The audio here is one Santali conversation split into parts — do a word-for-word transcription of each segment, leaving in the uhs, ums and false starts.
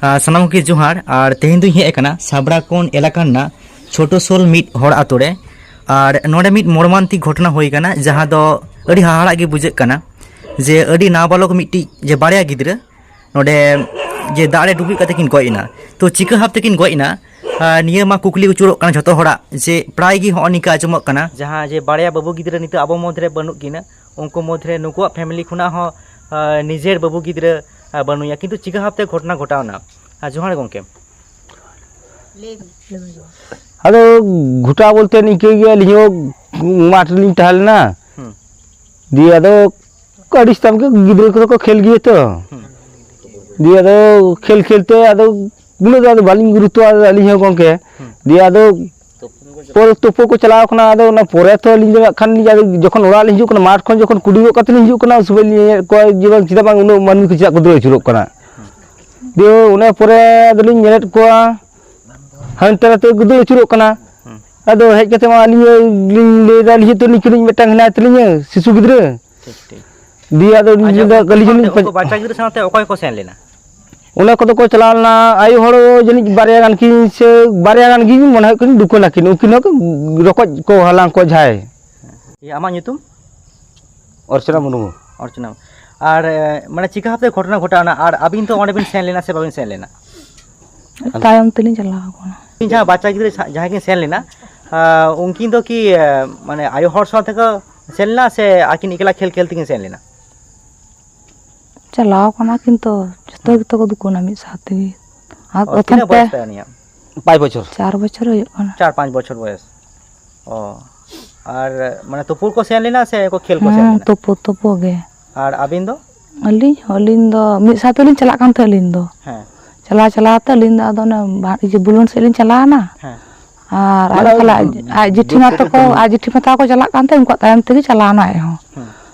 ᱟᱨ ᱥᱟᱱᱟᱢ ᱠᱚᱜᱮ ᱡᱚᱦᱟᱨ᱾ ᱟᱨ ᱛᱮᱦᱮᱧ ᱫᱩᱧ ᱦᱮᱡ ᱟᱠᱟᱱᱟ ᱥᱟᱵᱲᱟᱠᱚᱱ ᱮᱞᱟᱠᱟ ᱨᱮᱱᱟᱜ ᱪᱷᱳᱴᱳ ᱥᱳᱞ ᱢᱤᱫ ᱦᱚᱲ ᱟᱛᱳ ᱨᱮ᱾ ᱟᱨ ᱱᱚᱰᱮ ᱢᱤᱫ ᱢᱚᱨᱢᱟᱱᱛᱤᱠ ᱜᱷᱚᱴᱚᱱᱟ ᱦᱩᱭ ᱟᱠᱟᱱᱟ, ᱡᱟᱦᱟᱸ ᱫᱚ ᱟᱹᱰᱤ ᱦᱟᱦᱟᱲᱟᱜ ᱜᱮ ᱵᱩᱡᱷᱟᱹᱜ ᱠᱟᱱᱟ ᱡᱮ ᱟᱹᱰᱤ ᱱᱟᱵᱟᱞᱚᱠ ᱢᱤᱫᱴᱤᱡ ᱡᱮ ᱵᱟᱨᱭᱟ ᱜᱤᱫᱽᱨᱟᱹ ᱱᱚᱰᱮ ᱡᱮ ᱫᱟᱜ ᱨᱮ ᱰᱩᱵᱩᱡ ᱠᱟᱛᱮ ᱠᱤᱱ ᱜᱚᱡ ᱮᱱᱟ᱾ ᱛᱚ ᱪᱤᱠᱟᱹ ᱵᱷᱟᱵ ᱛᱮᱠᱤᱱ ᱜᱚᱡ ᱮᱱᱟ, ᱟᱨ ᱱᱤᱭᱟᱹ ᱢᱟ ᱠᱩᱠᱞᱤ ᱟᱹᱪᱩᱨᱚᱜ ᱠᱟᱱᱟ ᱡᱷᱚᱛᱚ ᱦᱚᱲᱟᱜ ᱡᱮ ᱯᱨᱟᱭ ᱜᱮ ᱦᱚᱸᱜᱼᱚ ᱱᱤᱝᱠᱟ ᱟᱸᱡᱚᱢᱚᱜ ᱠᱟᱱᱟ, ᱡᱟᱦᱟᱸ ᱡᱮ ᱵᱟᱨᱭᱟ ᱵᱟᱹᱵᱩ ᱜᱤᱫᱽᱨᱟᱹ ᱱᱤᱛᱚᱜ ᱟᱵᱚ ᱢᱚᱫᱽᱫᱷᱮ ᱨᱮ ᱵᱟᱹᱱᱩᱜ ᱠᱤᱱᱟ, ᱩᱱᱠᱩ ᱢᱚᱫᱽᱫᱷᱮ ᱨᱮ ᱱᱩᱠᱩᱣᱟᱜ ᱯᱷᱮᱢᱮᱞᱤ ᱠᱷᱚᱱᱟᱜ ᱦᱚᱸ ᱟᱨ ᱱᱤᱡᱮᱨ ᱵᱟᱹᱵᱩ ᱜᱤᱫᱽᱨᱟᱹ ᱟᱨ ᱵᱟᱹᱱᱩᱭᱟ, ᱠᱤᱱᱛᱩ ᱪᱤᱠᱟᱹ ᱵᱷᱟᱵᱛᱮ ᱜᱷᱚᱴᱚᱱᱟ ᱜᱷᱚᱴᱟᱣᱱᱟ? ᱟᱨ ᱡᱚᱦᱟᱨ ᱜᱚᱢᱠᱮ᱾ ᱟᱫᱚ ᱜᱷᱚᱴᱟᱣ ᱵᱚᱞᱛᱮ ᱱᱤᱝᱠᱟᱹ ᱜᱮ, ᱟᱹᱞᱤᱧ ᱦᱚᱸ ᱢᱟᱴᱷ ᱨᱮᱞᱤᱧ ᱛᱟᱦᱮᱸ ᱞᱮᱱᱟ᱾ ᱦᱩᱸ᱾ ᱫᱤᱭᱮ ᱟᱫᱚ ᱟᱹᱰᱤ ᱥᱟᱛᱟᱢ ᱜᱮ ᱜᱤᱫᱽᱨᱟᱹ ᱠᱚᱫᱚ ᱠᱚ ᱠᱷᱮᱞ ᱜᱮᱭᱟ ᱛᱚ᱾ ᱦᱩᱸ᱾ ᱫᱤᱭᱮ ᱟᱫᱚ ᱠᱷᱮᱞ ᱠᱷᱮᱞ ᱛᱮ ᱟᱫᱚ ᱩᱱᱟᱹᱜ ᱫᱚ ᱟᱫᱚ ᱵᱟᱹᱞᱤᱧ ᱜᱩᱨᱩᱛᱛᱚ ᱟᱫᱟ ᱟᱹᱞᱤᱧ ᱦᱚᱸ ᱜᱚᱢᱠᱮ᱾ ᱦᱩᱸ᱾ ᱫᱤᱭᱮ ᱟᱫᱚ ᱯᱚᱨᱮ ᱛᱩᱯᱩ ᱠᱚ ᱪᱟᱞᱟᱣ ᱠᱟᱱᱟ᱾ ᱟᱫᱚ ᱚᱱᱟ ᱯᱚᱨᱮ ᱛᱚ ᱟᱹᱞᱤᱧ ᱫᱚ ᱱᱟᱜ ᱠᱷᱟᱱ ᱞᱤᱧ, ᱟᱫᱚ ᱡᱚᱠᱷᱚᱱ ᱚᱲᱟᱜ ᱞᱤᱧ ᱦᱤᱡᱩᱜ ᱠᱟᱱᱟ, ᱢᱟᱴᱷ ᱠᱷᱚᱱ ᱡᱚᱠᱷᱚᱱ ᱠᱩᱰᱤ ᱜᱚᱫ ᱠᱟᱛᱮ ᱞᱤᱧ ᱦᱤᱡᱩᱜ ᱠᱟᱱᱟ, ᱩᱱ ᱥᱚᱢᱚᱭ ᱞᱤᱧ ᱧᱮᱞᱮᱫ ᱠᱚᱣᱟ ᱡᱮ ᱵᱟᱝ, ᱪᱮᱫᱟᱜ ᱵᱟᱝ ᱩᱱᱟᱹᱜ ᱢᱟᱹᱱᱢᱤ ᱠᱚ ᱪᱮᱫᱟᱜ ᱠᱚ ᱫᱟᱹᱲ ᱟᱹᱪᱩᱨᱚᱜ ᱠᱟᱱᱟ᱾ ᱫᱤᱭᱮ ᱚᱱᱟ ᱯᱚᱨᱮ ᱟᱫᱚᱞᱤᱧ ᱧᱮᱞᱮᱫ ᱠᱚᱣᱟ ᱦᱟᱱᱛᱮ ᱱᱟᱛᱮ ᱠᱚ ᱫᱟᱹᱲ ᱟᱹᱪᱩᱨᱚᱜ ᱠᱟᱱᱟ᱾ ᱦᱩᱸ᱾ ᱟᱫᱚ ᱦᱮᱡ ᱠᱟᱛᱮ ᱢᱟ ᱟᱹᱞᱤᱧ ᱞᱤᱧ ᱞᱟᱹᱭᱫᱟ, ᱟᱹᱞᱤᱧ ᱦᱚᱸᱛᱚ ᱱᱤᱝᱠᱟᱹ ᱞᱤᱧ ᱢᱤᱫᱴᱟᱝ ᱦᱮᱱᱟᱭ ᱛᱟᱹᱞᱤᱧᱟ ᱥᱤᱥᱩ ᱜᱤᱫᱽᱨᱟᱹ᱾ ᱴᱷᱤᱠ, ᱴᱷᱤᱠ᱾ ᱫᱤᱭᱮ ᱟᱫᱚ ᱟᱪᱪᱷᱟ, ᱩᱱᱤ ᱫᱚ ᱩᱱᱠᱩ ᱠᱟᱹᱞᱤ ᱥᱟᱶᱛᱮ, ᱡᱚᱝ ᱩᱱᱠᱩ ᱵᱟᱪᱟ ᱜᱤᱫᱽᱨᱟᱹ ᱥᱟᱶᱛᱮ ᱚᱠᱚᱭ ᱠᱚ ᱥᱮᱱ ᱞᱮᱱᱟ? ᱚᱱᱟ ᱠᱚᱫᱚ ᱠᱚ ᱪᱟᱞᱟᱣ ᱞᱮᱱᱟ, ᱟᱭᱳ ᱦᱚᱲ ᱡᱟᱹᱱᱤᱡ ᱵᱟᱨᱭᱟ ᱜᱟᱱ ᱠᱤᱱ ᱥᱮ ᱵᱟᱨᱭᱟ ᱜᱟᱱ ᱜᱮ ᱢᱚᱱᱮ ᱦᱩᱭᱩᱜ ᱠᱟᱱᱟ ᱫᱩᱠᱟᱹᱱ ᱟᱹᱠᱤᱱ, ᱩᱱᱠᱤᱱ ᱦᱚᱸ ᱨᱚᱠᱚᱡ ᱠᱚ ᱦᱟᱞᱟᱝ ᱠᱚ ᱡᱟᱦᱟᱸᱭ᱾ ᱤᱭᱟᱹ, ᱟᱢᱟᱜ ᱧᱩᱛᱩᱢ? ᱚᱨᱪᱚᱱᱟ ᱢᱩᱨᱢᱩ᱾ ᱚᱨᱪᱚᱱᱟ᱾ ᱟᱨ, ᱮ, ᱢᱟᱱᱮ ᱪᱤᱠᱟ ᱵᱷᱟᱵᱛᱮ ᱜᱷᱚᱴᱚᱱᱟ ᱜᱷᱚᱴᱟᱣᱱᱟ? ᱟᱨ ᱟᱹᱵᱤᱱ ᱛᱚ ᱚᱸᱰᱮ ᱵᱤᱱ ᱥᱮᱱ ᱞᱮᱱᱟ ᱥᱮ ᱵᱟᱵᱤᱱ ᱥᱮᱱ ᱞᱮᱱᱟ? ᱛᱟᱭᱚᱢ ᱛᱮᱞᱤᱧ ᱪᱟᱞᱟᱣ ᱠᱟᱱᱟ᱾ ᱩᱱᱠᱤᱱ ᱡᱟᱦᱟᱸ ᱵᱟᱪᱟ ᱜᱤᱫᱽᱨᱟᱹ ᱥᱟ-, ᱡᱟᱦᱟᱸᱭ ᱠᱤᱱ ᱥᱮᱱ ᱞᱮᱱᱟ, ᱟ, ᱩᱱᱠᱤᱱ ᱫᱚ ᱠᱤ, ᱮ, ᱢᱟᱱᱮ ᱟᱭᱳ ᱦᱚᱲ ᱥᱟᱶ ᱛᱮᱠᱚ ᱥᱮᱱ ᱞᱮᱱᱟ ᱥᱮ ᱟᱹᱠᱤᱱ ᱮᱠᱞᱟ ᱠᱷᱮᱞ ᱠᱷᱮᱞ ᱛᱮᱠᱤᱱ ᱥᱮᱱ ᱞᱮᱱᱟ? ᱪᱟᱞᱟᱣ ᱠᱟᱱᱟ ᱠᱤᱱ ᱛᱚ, ᱡᱚᱛᱚ ᱦᱩᱸ᱾ ᱜᱮᱛᱚ ᱠᱚ ᱫᱩᱠᱟᱹᱱᱟ ᱢᱤᱫ ᱥᱟᱶ ᱛᱮᱜᱮ᱾ ᱟᱨ ᱚ, ᱯᱨᱚᱛᱷᱚᱢ ᱛᱤᱱᱟᱹᱜ ᱯᱮ ᱵᱚᱭᱮᱥ ᱛᱟᱭ ᱩᱱᱤᱭᱟᱜ? ᱯᱟᱸᱪ ᱵᱚᱪᱷᱚᱨ᱾ ᱪᱟᱨ ᱵᱚᱪᱷᱚᱨ ᱦᱩᱭᱩᱜ ᱠᱟᱱᱟ᱾ ᱪᱟᱨ ᱯᱟᱸᱪ ᱵᱚᱪᱷᱚᱨ ᱵᱚᱭᱮᱥ᱾ ᱚ, ᱟᱨ ᱢᱟᱱᱮ ᱛᱩᱯᱩ ᱠᱚ ᱥᱮᱱ ᱞᱮᱱᱟ ᱥᱮ ᱠᱚ ᱠᱷᱮᱞ ᱠᱚ ᱥᱮᱱ ᱦᱮᱸ, ᱞᱮᱱᱟ? ᱛᱩᱯᱩ, ᱛᱩᱯᱩ ᱜᱮ᱾ ᱟᱨ ᱟᱹᱵᱤᱱ ᱫᱚ? ᱟᱹᱞᱤᱧ, ᱟᱹᱞᱤᱧ ᱫᱚ ᱢᱤᱫ ᱥᱟᱶ ᱛᱮᱞᱤᱧ ᱪᱟᱞᱟᱜ ᱠᱟᱱ ᱛᱟᱦᱮᱸᱫ ᱟᱹᱞᱤᱧ ᱫᱚ᱾ ᱦᱮᱸ᱾ ᱪᱟᱞᱟᱣ, ᱪᱟᱞᱟᱣ ᱛᱮ ᱟᱹᱞᱤᱧ ᱫᱚ ᱟᱫᱚ ᱚᱱᱮ ᱵᱟ-, ᱤᱭᱟᱹ, ᱵᱩᱞᱩᱱ ᱥᱮᱫ ᱞᱤᱧ ᱪᱟᱞᱟᱣ ᱮᱱᱟ᱾ ᱦᱮᱸ᱾ ᱟᱨ ᱟᱡ ᱢᱟᱱᱮ ᱛᱟᱦᱞᱮ ᱟᱡ, ᱟᱡ ᱡᱮᱴᱷᱤ ᱢᱟ ᱛᱟᱠᱚ, ᱟᱡ ᱡᱮᱴᱷᱤ ᱢᱟ ᱛᱟᱠᱚ ᱠᱚ ᱪᱟᱞᱟᱜ ᱠᱟᱱ ᱛᱟᱦᱮᱸᱫ, ᱩᱱᱠᱩᱣᱟᱜ ᱛᱟᱭᱚᱢ ᱛᱮᱜᱮ ᱪᱟᱞᱟᱣ ᱮᱱᱟ ᱟᱡ ᱦᱚᱸ᱾ ᱦᱮᱸ᱾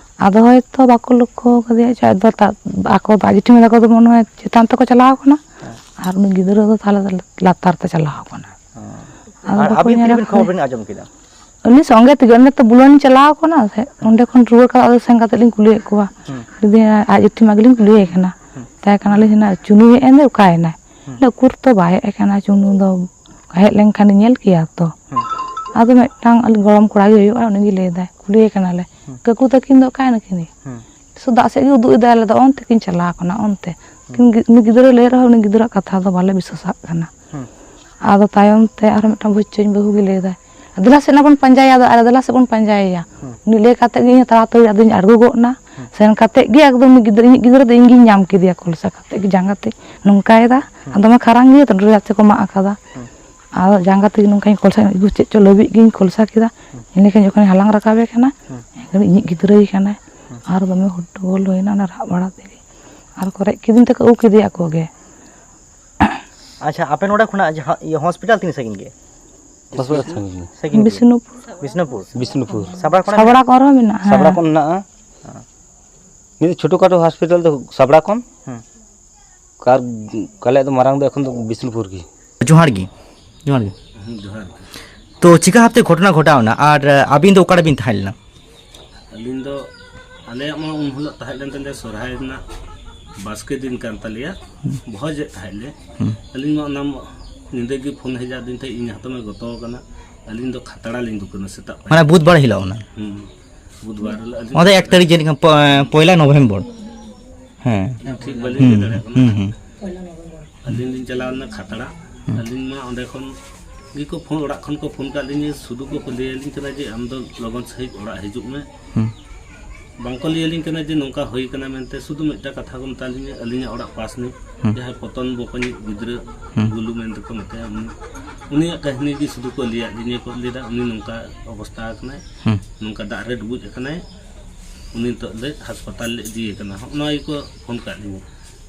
ᱟᱫᱚ ᱦᱚᱭᱛᱚ ᱵᱟᱠᱚ ᱞᱚᱠᱠᱷᱚ ᱠᱟᱫᱮᱭᱟ ᱪᱮᱫ, ᱟᱫᱚ ᱛᱟ-, ᱟᱠᱚ ᱫᱚ ᱟᱡ ᱡᱮᱴᱷᱤ ᱢᱟ ᱛᱟᱠᱚ ᱫᱚ ᱢᱚᱱᱮ ᱦᱚᱭ ᱪᱮᱛᱟᱱ ᱛᱮᱠᱚ ᱪᱟᱞᱟᱣ ᱠᱟᱱᱟ᱾ ᱦᱮᱸ᱾ ᱟᱨ ᱩᱱᱤ ᱜᱤᱫᱽᱨᱟᱹ ᱫᱚ ᱛᱟᱦᱞᱮ ᱞᱟᱛᱟᱨ ᱛᱮ ᱪᱟᱞᱟᱣ ᱠᱟᱱᱟ᱾ ᱦᱮᱸ᱾ ᱟᱫᱚ ᱟᱨ ᱵᱟᱠᱚ ᱟᱹᱵᱤᱱ ᱧᱮᱞ ᱛᱤᱨᱮᱵᱤᱱ ᱟᱠᱟᱫᱮᱭᱟ᱾ ᱠᱷᱚᱵᱚᱨ ᱵᱤᱱ ᱟᱸᱡᱚᱢ ᱠᱮᱫᱟ? ᱩᱱᱤ ᱥᱚᱸᱜᱮ ᱛᱮᱜᱮ, ᱚᱸᱰᱮ ᱛᱚ ᱵᱩᱞᱟᱹᱱᱤᱧ ᱪᱟᱞᱟᱣ ᱠᱟᱱᱟ ᱥᱮ, ᱚᱸᱰᱮ ᱠᱷᱚᱱ ᱨᱩᱣᱟᱹᱲ ᱠᱟᱛᱮ ᱟᱫᱚ ᱥᱮᱱ ᱠᱟᱛᱮ ᱞᱤᱧ ᱠᱩᱞᱤᱭᱮᱫ ᱠᱚᱣᱟ᱾ ᱦᱩᱸ᱾ ᱞᱟᱹᱭᱫᱟᱹᱧ, ᱟᱡ ᱡᱮᱴᱷᱤ ᱢᱟ ᱜᱮᱞᱤᱧ ᱠᱩᱞᱤᱭᱮ ᱠᱟᱱᱟ᱾ ᱦᱩᱸ᱾ ᱢᱮᱛᱟᱭ ᱠᱟᱱᱟᱞᱤᱧ, "ᱦᱮᱱᱟ ᱪᱩᱱᱩ ᱦᱮᱡ ᱮᱱ ᱫᱚ, ᱚᱠᱟᱭᱮᱱᱟᱭ?" ᱦᱩᱸ᱾ ᱞᱟᱹᱭ, "ᱩᱠᱩᱨ ᱛᱚ ᱵᱟᱭ ᱦᱮᱡ ᱟᱠᱟᱱᱟ, ᱪᱩᱱᱩ ᱫᱚ ᱦᱮᱡ ᱞᱮᱱᱠᱷᱟᱱ ᱧᱮᱞ ᱠᱮᱭᱟ ᱛᱚ?" ᱦᱩᱸ᱾ ᱟᱫᱚ ᱢᱤᱫᱴᱟᱝ ᱟᱞᱮ ᱜᱚᱲᱚᱢ ᱠᱚᱲᱟ ᱜᱮ ᱦᱩᱭᱩᱜᱼᱟ, ᱩᱱᱤ ᱜᱮ ᱞᱟᱹᱭ ᱫᱟᱭ, ᱠᱩᱞᱤᱭᱮ ᱠᱟᱱᱟᱞᱮ, ᱦᱩᱸ᱾ "ᱠᱟᱠᱩ ᱛᱟᱹᱠᱤᱱ ᱫᱚ ᱚᱠᱟᱭ ᱱᱟᱹᱠᱤᱱ?" ᱦᱩᱸ᱾ ᱥᱩᱫᱷᱩ ᱫᱟᱜ ᱥᱮᱫ ᱜᱮ ᱩᱫᱩᱜ ᱮᱫᱟᱭ, ᱟᱞᱮ ᱫᱚ ᱚᱱᱛᱮ ᱠᱤᱱ ᱪᱟᱞᱟᱣ ᱠᱟᱱᱟ, ᱚᱱᱛᱮ᱾ ᱦᱩᱸ᱾ ᱩᱱᱤ ᱜᱤᱫᱽᱨᱟᱹ ᱞᱟᱹᱭ ᱨᱮᱦᱚᱸ ᱩᱱᱤ ᱜᱤᱫᱽᱨᱟᱹᱣᱟᱜ ᱠᱟᱛᱷᱟ ᱫᱚ ᱵᱟᱞᱮ ᱵᱤᱥᱣᱟᱥᱟᱜ ᱠᱟᱱᱟ᱾ ᱦᱩᱸ᱾ ᱟᱫᱚ ᱛᱟᱭᱚᱢ ᱛᱮ ᱟᱨᱦᱚᱸ ᱢᱤᱫᱴᱟᱝ ᱵᱷᱩᱡᱽᱪᱚᱧ ᱵᱟᱹᱦᱩ ᱜᱮ ᱞᱟᱹᱭ ᱮᱫᱟᱭ, "ᱫᱮᱞᱟ ᱥᱮᱫ ᱱᱟ ᱵᱚᱱ ᱯᱟᱸᱡᱟᱭᱟ, ᱟᱫᱚ ᱟᱞᱮ ᱫᱮᱞᱟ ᱥᱮᱫ ᱵᱚᱱ ᱯᱟᱸᱡᱟᱭᱮᱭᱟ᱾" ᱦᱩᱸ᱾ ᱩᱱᱤ ᱞᱟᱹᱭ ᱠᱟᱛᱮ ᱜᱮ ᱤᱧ ᱛᱟᱲᱟᱛᱟᱲᱤ ᱟᱫᱚᱧ ᱟᱬᱜᱚ ᱜᱚᱫ ᱮᱱᱟ᱾ ᱦᱩᱸ᱾ ᱥᱮᱱ ᱠᱟᱛᱮ ᱜᱮ ᱮᱠᱫᱚᱢ ᱩᱱᱤ ᱜᱤᱫᱽᱨᱟᱹ, ᱤᱧᱤᱡ ᱜᱤᱫᱽᱨᱟᱹ ᱫᱚ ᱤᱧ ᱜᱤᱧ ᱧᱟᱢ ᱠᱮᱫᱮᱭᱟ ᱠᱚᱞᱥᱟ ᱠᱟᱛᱮ ᱜᱮ ᱡᱟᱸᱜᱟ ᱛᱮ ᱱᱚᱝᱠᱟᱭᱮᱫᱟ᱾ ᱦᱩᱸ᱾ ᱟᱫᱚ ᱫᱚᱢᱮ ᱠᱷᱟᱨᱟᱝ ᱜᱮᱭᱟ ᱛᱚ, ᱰᱨᱮᱥ ᱠᱚ ᱢᱟᱜ ᱟᱠᱟᱫᱟ᱾ ᱦᱩᱸ᱾ ᱟᱫᱚ ᱡᱟᱸᱜᱟ ᱛᱮᱜᱮ ᱱᱚᱝᱠᱟᱧ ᱠᱚᱞᱥᱟ, ᱤᱧ ᱪᱮᱫ ᱪᱚ ᱞᱟᱹᱵᱤᱫ ᱜᱤᱧ ᱠᱚᱞᱥᱟ ᱠᱮᱫᱟ᱾ ᱦᱩᱸ᱾ ᱤᱱᱟᱹ ᱠᱷᱟᱱ ᱡᱚᱠᱷᱚᱱᱤᱧ ᱦᱟᱞᱟᱝ ᱨᱟᱠᱟᱵᱮ ᱠᱟᱱᱟ, ᱦᱩᱸ᱾ ᱮᱠᱫᱚᱢ ᱤᱧᱤᱡ ᱜᱤᱫᱽᱨᱟᱹ ᱜᱮ ᱠᱟᱱᱟᱭ᱾ ᱦᱩᱸ᱾ ᱟᱨ ᱫᱚᱢᱮ ᱦᱩᱴᱴᱩᱜᱳᱞ ᱦᱩᱭᱱᱟ ᱚᱱᱟ ᱨᱟᱜ ᱵᱟᱲᱟ ᱛᱮᱜᱮ᱾ ᱟᱨ ᱠᱚ ᱨᱮᱡ ᱠᱤᱫᱤᱧ ᱛᱮᱠᱚ ᱟᱹᱜᱩ ᱠᱮᱫᱮᱭᱟ ᱟᱠᱚ ᱜᱮ᱾ ᱟᱪᱪᱷᱟ, ᱟᱯᱮ ᱱᱚᱰᱮ ᱠᱷᱚᱱᱟᱜ ᱡᱟᱦᱟᱸ, ᱤᱭᱟᱹ, ᱦᱚᱥᱯᱤᱴᱟᱞ ᱛᱤᱱ ᱥᱟᱺᱜᱤᱧ ᱜᱮᱭᱟ? ᱦᱚᱥᱯᱤᱴᱟᱞ ᱥᱟᱺᱜᱤᱧ ᱜᱮᱭᱟ᱾ ᱥᱟᱺᱜᱤᱧ ᱜᱮᱭᱟ᱾ ᱵᱤᱥᱱᱩᱯᱩᱨ᱾ ᱵᱤᱥᱱᱩᱯᱩᱨ᱾ ᱵᱤᱥᱱᱩᱯᱩᱨ᱾ ᱥᱟᱵᱲᱟ ᱠᱷᱚᱱᱟᱜ ᱥᱟᱵᱲᱟ ᱢᱮᱱᱟᱜᱼᱟ? ᱠᱚ ᱟᱨᱦᱚᱸ ᱢᱮᱱᱟᱜᱼᱟ, ᱦᱮᱸ᱾ ᱥᱟᱵᱲᱟ ᱠᱷᱚᱱ ᱢᱮᱱᱟᱜᱼᱟ? ᱦᱮᱸ᱾ ᱢᱤᱫ ᱪᱷᱳᱴᱳ ᱠᱷᱟᱴᱳ ᱦᱚᱥᱯᱤᱴᱟᱞ ᱫᱚ ᱥᱟᱵᱲᱟ ᱠᱷᱚᱱ᱾ ᱦᱮᱸ᱾ ᱟᱨ ᱟᱞᱮᱭᱟᱜ ᱫᱚ ᱢᱟᱨᱟᱝ ᱫᱚ ᱮᱠᱷᱚᱱ ᱫᱚ ᱵᱤᱥᱱᱩᱯᱩᱨ ᱜᱮ᱾ ᱡᱚᱦᱟᱨ ᱜᱮ᱾ ᱡᱚᱦᱟᱨ ᱜᱮ᱾ ᱦᱮᱸ, ᱡᱚᱦᱟᱨ ᱜᱮ᱾ ᱛᱚ, ᱪᱤᱠᱟ ᱵᱷᱟᱵᱛᱮ ᱜᱷᱚᱴᱚᱱᱟ ᱜᱷᱚᱴᱟᱣ ᱮᱱᱟ ᱟᱨ, ᱟᱹᱵᱤᱱ ᱫᱚ ᱚᱠᱟᱨᱮ ᱵᱤᱱ ᱛᱟᱦᱮᱸ ᱞᱮᱱᱟ? ᱟᱹᱞᱤᱧ ᱫᱚ, ᱟᱞᱮᱭᱟᱜ ᱢᱟ ᱩᱱ ᱦᱤᱞᱳᱜ ᱛᱟᱦᱮᱸ ᱞᱮᱱ ᱛᱟᱞᱮᱭᱟ ᱥᱚᱨᱦᱟᱭ ᱨᱮᱱᱟᱜ ᱵᱟᱥᱠᱮ ᱫᱤᱱ ᱠᱟᱱ ᱛᱟᱞᱮᱭᱟ, ᱦᱩᱸ᱾ ᱵᱷᱚᱡᱽ ᱮᱫ ᱛᱟᱦᱮᱸᱫ ᱞᱮ᱾ ᱦᱩᱸ᱾ ᱟᱹᱞᱤᱧ ᱢᱟ ᱚᱱᱟ ᱧᱤᱫᱟᱹ ᱜᱮ ᱯᱷᱳᱱ ᱦᱮᱡ ᱟᱹᱫᱤᱧ ᱛᱟᱦᱮᱸᱫ, "ᱤᱧ ᱦᱟᱛᱚᱢᱮ ᱜᱚᱛᱚ ᱟᱠᱟᱱᱟ", ᱟᱹᱞᱤᱧ ᱫᱚ ᱠᱷᱟᱛᱲᱟ ᱞᱤᱧ ᱫᱩᱠᱟᱹᱱᱟ ᱥᱮᱛᱟᱜ ᱯᱟᱭᱟᱨ᱾ ᱢᱟᱱᱮ ᱵᱩᱫᱷᱵᱟᱨ ᱦᱤᱞᱳᱜ ᱚᱱᱟ? ᱦᱩᱸ, ᱵᱩᱫᱷᱵᱟᱨ ᱦᱤᱞᱳᱜ ᱟᱹᱞᱤᱧ ᱚᱱᱟ ᱫᱚ ᱮᱠ ᱠᱷᱟᱛᱲᱟ᱾ ᱛᱟᱹᱨᱤᱠᱷ ᱡᱟᱹᱱᱤᱡ ᱠᱷᱟᱱ ᱯᱚ-, ᱯᱚᱭᱞᱟ ᱱᱚᱵᱷᱮᱢᱵᱚᱨ᱾ ᱦᱮᱸ᱾ ᱴᱷᱤᱠ ᱵᱟᱹᱞᱤᱧ ᱞᱟᱹᱭ ᱦᱩᱸ, ᱫᱟᱲᱮᱭᱟᱜ ᱠᱟᱱᱟ᱾ ᱦᱩᱸ, ᱦᱩᱸ᱾ ᱟᱹᱞᱤᱧ ᱞᱤᱧ ᱪᱟᱞᱟᱣ ᱞᱮᱱᱟ ᱠᱷᱟᱛᱲᱟ᱾ ᱦᱩᱸ᱾ ᱟᱹᱞᱤᱧ ᱢᱟ ᱚᱸᱰᱮ ᱠᱷᱚᱱ ᱜᱮᱠᱚ ᱯᱷᱳᱱ, ᱚᱲᱟᱜ ᱠᱷᱚᱱ ᱠᱚ ᱯᱷᱳᱱ ᱠᱟᱜ ᱞᱤᱧᱟᱹ, ᱥᱩᱫᱷᱩ ᱠᱚ ᱞᱟᱹᱭ ᱟᱹᱞᱤᱧ ᱠᱟᱱᱟ ᱡᱮ, "ᱟᱢ ᱫᱚ ᱞᱚᱜᱚᱱ ᱥᱟᱺᱦᱤᱡ ᱚᱲᱟᱜ ᱦᱤᱡᱩᱜ ᱢᱮ᱾" ᱦᱩᱸ᱾ ᱵᱟᱝᱠᱚ ᱞᱟᱹᱭ ᱟᱹᱞᱤᱧ ᱠᱟᱱᱟ ᱡᱮ ᱱᱚᱝᱠᱟ ᱦᱩᱭ ᱠᱟᱱᱟ ᱢᱮᱱᱛᱮ, ᱥᱩᱫᱷᱩ ᱢᱤᱫᱴᱟᱝ ᱠᱟᱛᱷᱟ ᱠᱚ ᱢᱮᱛᱟ ᱞᱤᱧᱟᱹ, ᱟᱹᱞᱤᱧᱟᱜ ᱚᱲᱟᱜ ᱯᱟᱥ ᱱᱤᱡ ᱦᱩᱸ᱾ ᱡᱟᱦᱟᱸᱭ ᱯᱚᱛᱚᱱ ᱵᱚᱠᱚᱧᱤᱡ ᱜᱤᱫᱽᱨᱟᱹ ᱦᱩᱸ᱾ ᱜᱩᱞᱩ ᱢᱮᱱᱛᱮ ᱠᱚ ᱢᱮᱛᱟᱭᱟ, ᱩᱱᱤ, ᱩᱱᱤᱭᱟᱜ ᱠᱟᱹᱦᱱᱤ ᱜᱮ ᱥᱩᱫᱷᱩ ᱠᱚ ᱞᱟᱹᱭᱟᱫ ᱞᱤᱧᱟᱹ, ᱠᱚ ᱞᱟᱹᱭᱫᱟ, "ᱩᱱᱤ ᱱᱚᱝᱠᱟ ᱚᱵᱚᱥᱛᱟ ᱟᱠᱟᱱᱟᱭ, ᱦᱩᱸ᱾ ᱱᱚᱝᱠᱟ ᱫᱟᱜ ᱨᱮ ᱰᱩᱵᱩᱡ ᱟᱠᱟᱱᱟᱭ, ᱩᱱᱤ ᱱᱤᱛᱚᱜ ᱞᱮ ᱦᱟᱥᱯᱟᱛᱟᱞ ᱞᱮ ᱤᱫᱤᱭᱮ ᱠᱟᱱᱟ", ᱦᱚᱸᱜᱼᱚ ᱱᱚᱣᱟ ᱜᱮᱠᱚ ᱯᱷᱳᱱ ᱠᱟᱜ ᱞᱤᱧᱟᱹ᱾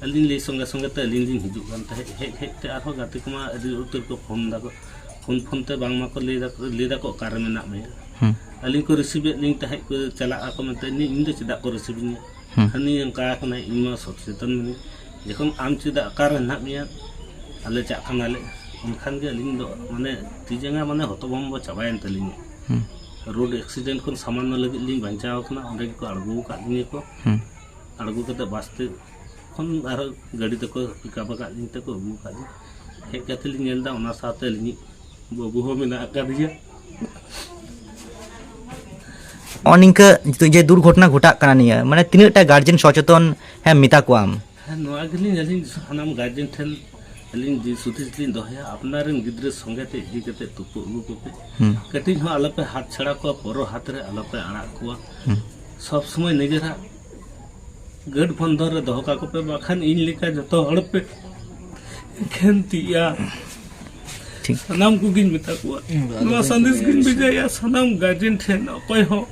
ᱟᱹᱞᱤᱧ ᱞᱟᱹᱭ ᱥᱚᱸᱜᱮ ᱥᱚᱸᱜᱮ ᱛᱮ ᱟᱹᱞᱤᱧ ᱞᱤᱧ ᱦᱤᱡᱩᱜ ᱠᱟᱱ ᱛᱟᱦᱮᱸᱫ᱾ ᱦᱮᱡ ᱦᱮᱡ ᱛᱮ ᱟᱨᱦᱚᱸ ᱜᱟᱛᱮ ᱠᱚᱢᱟ ᱟᱹᱰᱤ ᱩᱛᱟᱹᱨ ᱠᱚ ᱯᱷᱳᱱ ᱫᱟᱠᱚ, ᱯᱷᱳᱱ ᱯᱷᱳᱱ ᱛᱮ ᱵᱟᱝᱢᱟ ᱠᱚ ᱞᱟᱹᱭ ᱫᱟᱠᱚ, ᱞᱟᱹᱭ ᱫᱟᱠᱚ, "ᱚᱠᱟᱨᱮ ᱢᱮᱱᱟᱜ ᱢᱮᱭᱟ?" ᱦᱩᱸ᱾ ᱟᱹᱞᱤᱧ ᱠᱚ ᱨᱤᱥᱤᱵᱷ ᱮᱫ ᱞᱤᱧ ᱛᱟᱦᱮᱸᱫ ᱠᱚ, ᱪᱟᱞᱟᱜ ᱟᱠᱚ ᱢᱮᱱᱛᱮ, ᱤᱧ, ᱤᱧ ᱫᱚ ᱪᱮᱫᱟᱜ ᱠᱚ ᱨᱤᱥᱤᱵᱷ ᱤᱧᱟ? ᱦᱩᱸ᱾ ᱦᱟᱹᱱᱤ ᱚᱱᱠᱟ ᱟᱠᱟᱱᱟᱭ, ᱤᱧ ᱢᱟ ᱥᱚᱪᱮᱛᱚᱱ ᱢᱤᱱᱟᱹᱧ᱾ ᱡᱚᱠᱷᱚᱱ ᱟᱢ ᱪᱮᱫᱟᱜ, ᱚᱠᱟᱨᱮ ᱦᱮᱱᱟᱜ ᱢᱮᱭᱟ, ᱟᱞᱮ ᱪᱟᱜ ᱠᱟᱱᱟᱞᱮ, ᱩᱱᱠᱷᱟᱱ ᱜᱮ ᱟᱹᱞᱤᱧ ᱫᱚ ᱢᱟᱱᱮ ᱛᱤ ᱡᱟᱸᱜᱟ ᱢᱟᱱᱮ ᱦᱚᱛᱚᱵᱷᱚᱢᱵᱚ ᱪᱟᱵᱟᱭᱮᱱ ᱛᱟᱹᱞᱤᱧᱟ᱾ ᱦᱩᱸ᱾ ᱨᱳᱰ ᱮᱠᱥᱤᱰᱮᱱᱴ ᱠᱷᱚᱱ ᱥᱟᱢᱟᱱᱱᱚ ᱞᱟᱹᱜᱤᱫ ᱞᱤᱧ ᱵᱟᱧᱪᱟᱣ ᱟᱠᱟᱱᱟ, ᱚᱸᱰᱮ ᱜᱮᱠᱚ ᱟᱬᱜᱚ ᱟᱠᱟᱫ ᱞᱤᱧᱟᱹ ᱠᱚ᱾ ᱦᱩᱸ᱾ ᱟᱬᱜᱚ ᱠᱟᱛᱮ ᱵᱟᱥ ᱛᱮ ᱠᱷᱚᱱ ᱟᱨᱦᱚᱸ ᱜᱟᱹᱰᱤ ᱛᱮᱠᱚ ᱯᱤᱠᱟᱯ ᱟᱠᱟᱫ ᱞᱤᱧ ᱛᱮᱠᱚ ᱟᱹᱜᱩ ᱟᱠᱟᱫ ᱞᱤᱧ᱾ ᱦᱮᱡ ᱠᱟᱛᱮ ᱞᱤᱧ ᱧᱮᱞ ᱮᱫᱟ, ᱚᱱᱟ ᱥᱟᱶᱛᱮ ᱟᱹᱞᱤᱧᱤᱡ ᱵᱟᱹᱵᱩ ᱦᱚᱸ ᱢᱮᱱᱟᱜ ᱟᱠᱟᱫᱮᱭᱟ᱾ ᱱᱚᱜᱼᱚ ᱱᱤᱝᱠᱟᱹ ᱱᱤᱛᱚᱜ ᱡᱮ ᱫᱩᱨᱜᱷᱚᱴᱚᱱᱟ ᱜᱷᱚᱴᱟᱜ ᱠᱟᱱᱟ, ᱱᱤᱭᱟᱹ ᱢᱟᱱᱮ ᱛᱤᱱᱟᱹᱜ ᱴᱟ ᱜᱟᱨᱡᱮᱱ ᱥᱚᱪᱮᱛᱚᱱ ᱮᱢ ᱢᱮᱛᱟ ᱠᱚᱣᱟᱢ? ᱦᱮᱸ, ᱱᱚᱣᱟ ᱜᱮᱞᱤᱧ ᱟᱹᱞᱤᱧ ᱥᱟᱱᱟᱢ ᱜᱟᱨᱡᱮᱱ ᱴᱷᱮᱱ ᱟᱹᱞᱤᱧ ᱫᱤᱥ ᱦᱩᱫᱤᱥ ᱞᱤᱧ ᱫᱚᱦᱚᱭᱟ, ᱟᱯᱱᱟᱨ ᱨᱮᱱ ᱜᱤᱫᱽᱨᱟᱹ ᱥᱚᱸᱜᱮ ᱛᱮ ᱤᱫᱤ ᱠᱟᱛᱮ ᱛᱩᱯᱩ ᱟᱹᱜᱩ ᱠᱚᱯᱮ᱾ ᱦᱩᱸ᱾ ᱠᱟᱹᱴᱤᱡ ᱦᱚᱸ ᱟᱞᱚᱯᱮ ᱦᱟᱛ ᱪᱷᱟᱲᱟ ᱠᱚᱣᱟ, ᱯᱚᱨᱚ ᱦᱟᱛ ᱨᱮ ᱟᱞᱚᱯᱮ ᱟᱲᱟᱜ ᱠᱚᱣᱟ᱾ ᱦᱩᱸ᱾ ᱥᱚᱵ ᱥᱚᱢᱚᱭ ᱱᱤᱡᱮᱨᱟᱜ ᱜᱟᱹᱰ ᱵᱚᱱᱫᱷᱚᱱ ᱨᱮ ᱫᱚᱦᱚ ᱠᱟᱠᱚ ᱯᱮ, ᱵᱟᱠᱷᱟᱱ ᱤᱧ ᱞᱮᱠᱟ ᱡᱚᱛᱚ ᱦᱚᱲ ᱯᱮ ᱮᱠᱷᱮᱱ ᱛᱤᱜᱼᱟ᱾ ᱴᱷᱤᱠ᱾ ᱥᱟᱱᱟᱢ ᱠᱚᱜᱮᱧ ᱢᱮᱛᱟ ᱠᱚᱣᱟ᱾ ᱦᱩᱸ, ᱟᱫᱚ ᱱᱚᱣᱟ ᱵᱟᱹᱧ ᱥᱟᱸᱫᱮᱥ ᱵᱟᱲᱟᱭᱟ᱾ ᱜᱤᱧ ᱵᱷᱮᱡᱟᱭᱟ ᱥᱟᱱᱟᱢ ᱜᱟᱨᱡᱮᱱ ᱴᱷᱮᱱ, ᱚᱠᱚᱭ ᱦᱚᱸ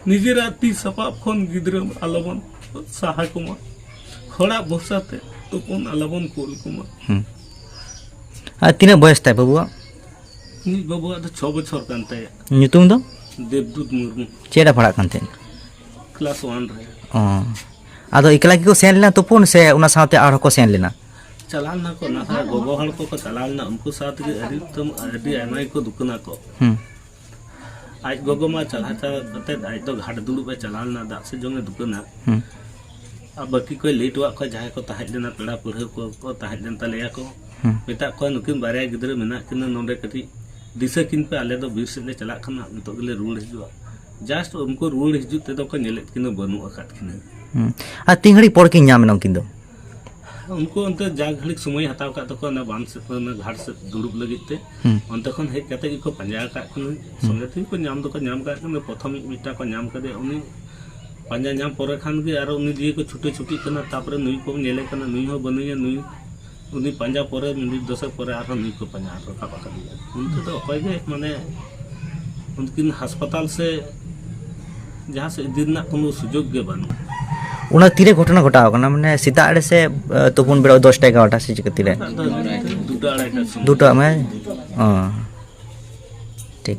ᱱᱤᱡᱮᱨᱟᱜ ᱛᱤ ᱥᱟᱯᱟᱵ ᱠᱷᱚᱱ ᱜᱤᱫᱽᱨᱟᱹ ᱟᱞᱚᱵᱚᱱ ᱥᱟᱦᱟ ᱠᱚᱢᱟ, ᱦᱚᱲᱟᱜ ᱵᱷᱚᱨᱥᱟ ᱛᱮ ᱛᱩᱯᱩᱱ ᱟᱞᱚᱵᱚᱱ ᱠᱩᱞ ᱠᱚᱢᱟ᱾ ᱦᱩᱸ᱾ ᱟᱨ ᱛᱤᱱᱟᱹᱜ ᱵᱚᱭᱮᱥ ᱛᱟᱭ ᱵᱟᱹᱵᱩᱣᱟᱜ? ᱤᱧᱤᱡ ᱵᱟᱹᱵᱩᱣᱟᱜ ᱫᱚ ᱪᱷᱚ ᱵᱚᱪᱷᱚᱨ ᱠᱟᱱ ᱛᱟᱭᱟ᱾ ᱧᱩᱛᱩᱢ ᱫᱚ? ᱫᱮᱵᱽᱫᱩᱛ ᱢᱩᱨᱢᱩ᱾ ᱪᱮᱫ ᱨᱮ ᱯᱟᱲᱦᱟᱜ ᱠᱟᱱ ᱛᱟᱦᱮᱸᱫ? ᱠᱞᱟᱥ ᱚᱣᱟᱱ ᱨᱮ᱾ ᱚ᱾ ᱟᱫᱚ ᱮᱠᱞᱟ ᱜᱮᱠᱚ ᱥᱮᱱ ᱞᱮᱱᱟ ᱛᱩᱯᱩᱱ, ᱥᱮ ᱚᱱᱟ ᱥᱟᱶᱛᱮ ᱟᱨᱦᱚᱸ ᱠᱚ ᱥᱮᱱ ᱞᱮᱱᱟ? ᱪᱟᱞᱟᱣ ᱞᱮᱱᱟ ᱠᱚ, ᱚᱱᱟ ᱥᱟᱶ ᱜᱚᱜᱚ ᱦᱚᱲ ᱠᱚᱠᱚ ᱪᱟᱞᱟᱣ ᱞᱮᱱᱟ, ᱩᱱᱠᱩ ᱥᱟᱶ ᱛᱮᱜᱮ ᱟᱹᱰᱤ ᱩᱛᱟᱹᱢ, ᱟᱹᱰᱤ ᱟᱭᱢᱟ ᱜᱮᱠᱚ ᱫᱩᱠᱟᱹᱱᱟ ᱠᱚ᱾ ᱦᱩᱸ᱾ ᱟᱡ ᱜᱚᱜᱚ ᱢᱟ ᱪᱟᱞᱟᱣ ᱪᱟᱞᱟᱣ ᱠᱟᱛᱮ ᱟᱡ ᱫᱚ ᱜᱷᱟᱴ ᱫᱩᱲᱩᱵ ᱮ ᱪᱟᱞᱟᱣ ᱞᱮᱱᱟ, ᱫᱟᱜ ᱥᱮᱫ ᱡᱚᱝ ᱮ ᱫᱩᱠᱟᱹᱱᱟ᱾ ᱦᱩᱸ᱾ ᱟᱨ ᱵᱟᱹᱠᱤ ᱠᱚᱭ ᱞᱟᱹᱭ ᱦᱚᱴᱚᱣᱟᱜ ᱠᱚᱣᱟ, ᱡᱟᱦᱟᱸᱭ ᱠᱚ ᱛᱟᱦᱮᱸ ᱞᱮᱱᱟ, ᱯᱮᱲᱟ ᱯᱟᱹᱲᱦᱟᱹ ᱠᱚ, ᱠᱚ ᱛᱟᱦᱮᱸ ᱞᱮᱱ ᱛᱟᱞᱮᱭᱟ ᱠᱚ᱾ ᱦᱩᱸ᱾ ᱢᱮᱛᱟᱜ ᱠᱚᱣᱟ, ᱱᱩᱠᱤᱱ ᱵᱟᱨᱭᱟ ᱜᱤᱫᱽᱨᱟᱹ ᱢᱮᱱᱟᱜ ᱠᱤᱱᱟ ᱱᱚᱰᱮ, ᱠᱟᱹᱴᱤᱡ ᱫᱤᱥᱟᱹ ᱠᱤᱱ ᱯᱮ, ᱟᱞᱮ ᱫᱚ ᱵᱤᱨ ᱥᱮᱫ ᱞᱮ ᱪᱟᱞᱟᱜ ᱠᱟᱱᱟ, ᱱᱤᱛᱚᱜ ᱜᱮᱞᱮ ᱨᱩᱣᱟᱹᱲ ᱦᱤᱡᱩᱜᱼᱟ᱾ Just ᱩᱱᱠᱩ ᱨᱩᱣᱟᱹᱲ ᱦᱤᱡᱩᱜ ᱛᱮᱫᱚ ᱠᱚ ᱧᱮᱞᱮᱫ ᱠᱤᱱᱟ, ᱵᱟᱹᱱᱩᱜ ᱟᱠᱟᱫ ᱠᱤᱱᱟ᱾ ᱦᱩᱸ᱾ ᱟᱨ ᱛᱤᱱ ᱜᱷᱟᱹᱲᱤᱡ ᱯᱚᱨ ᱠᱤᱱ ᱧᱟᱢ ᱮᱱᱟ ᱩᱱᱠᱤᱱ ᱫᱚ? ᱩᱱᱠᱩ ᱚᱱᱛᱮ ᱡᱟ ᱜᱷᱟᱹᱲᱤᱡ ᱥᱚᱢᱚᱭ ᱦᱟᱛᱟᱣ ᱟᱠᱟᱫ ᱛᱟᱠᱚᱣᱟ, ᱚᱱᱟ ᱵᱟᱸᱫᱷ ᱥᱮᱫ, ᱚᱱᱟ ᱜᱷᱟᱴ ᱥᱮᱫ ᱫᱩᱲᱩᱵ ᱞᱟᱹᱜᱤᱫ ᱛᱮ, ᱦᱩᱸ᱾ ᱚᱱᱛᱮ ᱠᱷᱚᱱ ᱦᱮᱡ ᱠᱟᱛᱮ ᱜᱮᱠᱚ ᱯᱟᱸᱡᱟ ᱟᱠᱟᱫ ᱠᱤᱱᱟ᱾ ᱦᱩᱸ᱾ ᱥᱚᱸᱜᱮ ᱛᱮᱜᱮ ᱠᱚ ᱧᱟᱢ ᱫᱚᱠᱚ ᱧᱟᱢ ᱟᱠᱟᱫ ᱠᱤᱱᱟ᱾ ᱯᱨᱚᱛᱷᱚᱢᱤᱡ ᱢᱤᱫᱴᱟᱝ ᱠᱚ ᱧᱟᱢ ᱠᱟᱫᱮᱭᱟ, ᱩᱱᱤ ᱯᱟᱸᱡᱟ ᱧᱟᱢ ᱯᱚᱨᱮ ᱠᱷᱟᱱ ᱜᱮ ᱟᱨᱚ ᱩᱱᱤ ᱫᱤᱭᱮ ᱠᱚ ᱪᱷᱩᱴᱟᱹ ᱪᱷᱩᱴᱤᱜ ᱠᱟᱱᱟ᱾ ᱛᱟᱯᱚᱨᱮ ᱱᱩᱭ ᱠᱚ ᱧᱮᱞᱮ ᱠᱟᱱᱟ, ᱱᱩᱭ ᱦᱚᱸ ᱵᱟᱹᱱᱩᱭᱟ, ᱱᱩᱭ, ᱩᱱᱤ ᱯᱟᱸᱡᱟ ᱯᱚᱨᱮ ᱢᱤᱱᱤᱴ ᱫᱚᱥᱮᱠ ᱯᱚᱨᱮ ᱟᱨᱦᱚᱸ ᱱᱩᱭ ᱠᱚ ᱯᱟᱸᱡᱟ ᱨᱟᱠᱟᱵ ᱟᱠᱟᱫᱮᱭᱟ᱾ ᱩᱱᱛᱮ ᱫᱚ ᱚᱠᱚᱭ ᱜᱮ, ᱢᱟᱱᱮ, ᱩᱱᱠᱤᱱ ᱦᱟᱥᱯᱟᱛᱟᱞ ᱥᱮ ᱡᱟᱦᱟᱸ ᱥᱮᱫ ᱤᱫᱤ ᱨᱮᱱᱟᱜ ᱠᱳᱱᱳ ᱥᱩᱡᱳᱜᱽ ᱜᱮ ᱵᱟᱹᱱᱩᱜᱼᱟ᱾ ᱚᱱᱟ ᱛᱤᱨᱮ ᱜᱷᱚᱴᱚᱱᱟ ᱜᱷᱚᱴᱟᱣ ᱠᱟᱱᱟ? ᱢᱟᱱᱮ, ᱥᱮᱛᱟᱜ ᱨᱮ ᱥᱮ, ᱟᱸ, ᱛᱩᱯᱩᱱ ᱵᱮᱲᱟ ᱫᱚᱥᱴᱟ ᱮᱜᱟᱨᱚᱴᱟ ᱥᱮ ᱪᱤᱠᱟᱹ ᱛᱤᱨᱮ? ᱥᱮᱛᱟᱜ ᱫᱚ ᱫᱩᱴᱟ ᱟᱲᱟᱭᱴᱟ ᱥᱚᱢᱚᱭ᱾ ᱫᱩᱴᱟ, ᱢᱟᱱᱮ? ᱚ, ᱴᱷᱤᱠ᱾